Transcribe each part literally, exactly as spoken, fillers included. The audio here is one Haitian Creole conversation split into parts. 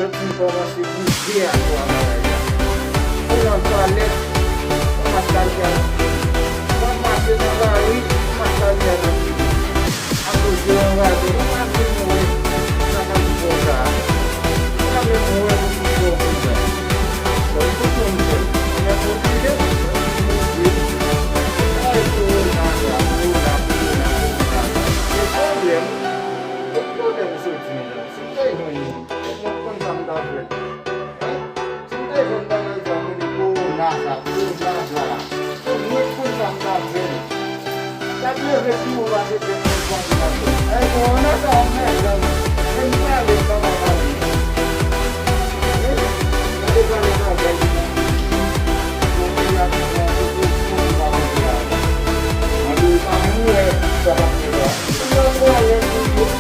Yo fin kòmanse bouje atò a bagay la. Ou nan twalèt, ou mache al fè. W ap mache nan lari, ou mache al fè nan figi. Akoz de yon radòt, ou pa menm wè sa k ap fè w sa a. Ou pa menm wè pou ki fè w konsa. Donk, tout moun fè l. Ou mèt oblije, ou oblije. Ay, kowona sa, kowona, kowona, kowona. Men pwoblèm, kot pwoblèm soti, mezanmi? Si m te jwenn li, mwen konn sa m t ap fè. Hein? Si m te jwenn bagay sa, m rele kowona sa, kowona sa. Mwen konn sa m t ap fè. L ap leve pi wo pase tèt mwen, sa m t ap fè. Hey, kowona sa, mèt, mèt. Se m pale, m pa ka pale. Hein? Gade pale bagay. Bon, peyi a ap pran tout leson, m pa konn peyi a. Mwen, m pa menm wè sa k ap fèt la. Mwen, mwen, mwen, mwen, mwen.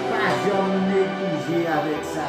Pa janm neglije avèk sa.